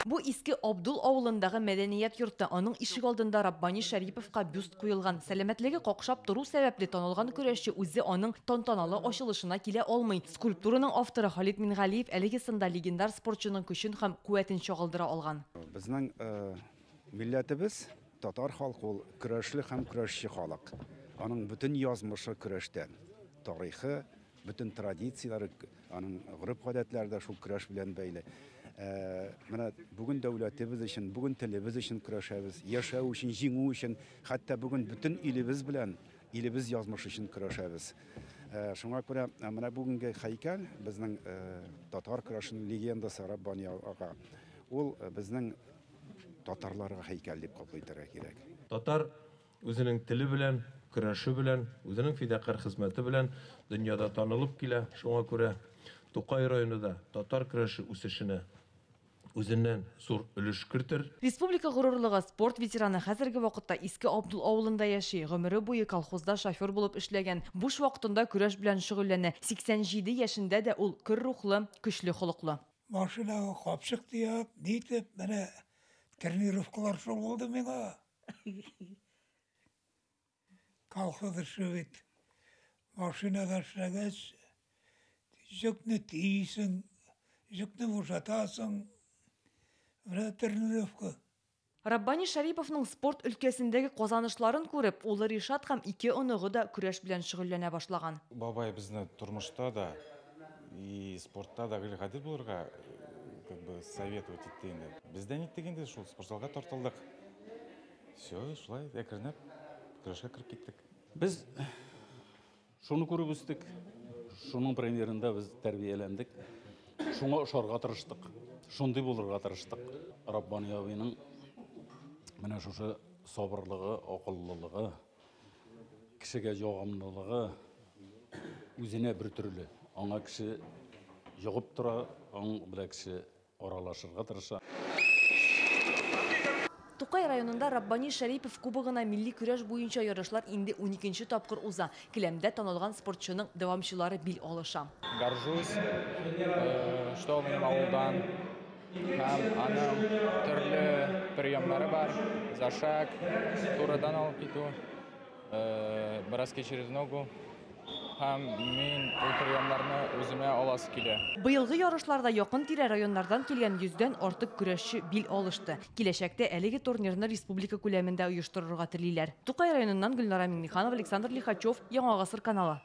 Бу Иске Абдул авылындагы мәдәният йорты. Аның ишек алдында Раббани Шәриповка бюст куелган. Сәламәтлеге какшап тору сәбәпле, танылган көрәшче үзе аның тантаналы ачылышына килә алмый. Скульптураның авторы Халит Мингалиев әлеге сында легендар спортчының көчен һәм куәтен чагылдыра алган. Безнең милләтебез, татар халкы ул көрәшле һәм көрәшче халык. Аның бөтен язмышы көрәштән. Тарихы, бөтен традицияләре, аның гореф-гадәтләре дә шул көрәш белән бәйле. Менә бүген дәүләтебез өчен, бүген телебез өчен көрәшәбез, яшәү өчен, җиңү өчен, хәтта бүген бөтен илебез белән, илебез язмышы өчен көрәшәбез. Шуңа күрә менә бүгенге һәйкәл безнең татар көрәшенең легендасы Раббани ага. Ул безнең татарларга һәйкәл дип кабул итәргә кирәк. Татар үзенең теле белән, көрәше белән, үзенең фидакарь хезмәте белән дөньяда танылып килә. Шуңа күрә Тукай районы да татар көрәше үсешенә үзеннән зур өлеш кертер. Республика горурлыгы, спорт ветераны хәзерге вакытта Иске Абдул авылында яши. Гомере буе колхозда шофер булып эшләгән. Буш вакытында көрәш белән шөгыльләнә. 87 яшендә дә ул көр рухлы, көчле холыклы. Машинага капчык төяп, нитеп, менә тренировкалар шул булды миңа. Колхоз эше бит. Машинада эшләгәч, җөкне төйисең, җөкне бушатасың. Менә тренировка. Раббани Шәриповның спорт өлкәсендәге казанышларын күреп, улы Ришат һәм ике оныгы да көрәш белән шөгыльләнә башлаган. Бабай безне тормышта да и спортта да гел гадел булырга как бы советовать итте инде. Без дә ниттек инде, шул спортзалга тартылдык. Все, шулай әкренләп көрәшкә кереп киттек. Без шуны күреп үстек, шуның примерында без тәрбияләндек, шуңа ошарга тырыштык, шундый булырга тырыштык. Раббани абыйның менә шушы сабырлыгы, акыллылыгы, кешегә ягымлылыгы үзенә бер төрле. Аңа кеше йогып тора, аның белән кеше аралашырга тырыша. Тукай районында Раббани Шәрипов кубогына милли көрәш буенча ярышлар инде 12нче тапкыр уза. Келәмдә танылган спортчының дәвамчылары бил алыша. Горжусь, что ул минем авылдан. Һәм аның төрле приемнары бар. Зашаг, турыдан алып китү, броски через ногу. Һәм мин ул приемнарны үземә аласы килә. Быелгы ярышларда якын-тирә районнардан килгән йөздән артык көрәшче бил алышты. Киләчәктә әлеге турнирны республика күләмендә оештырырга телиләр. Тукай районыннан Гөлнара Миңнеханова, Александр Лихачев, Яңа Гасыр каналы.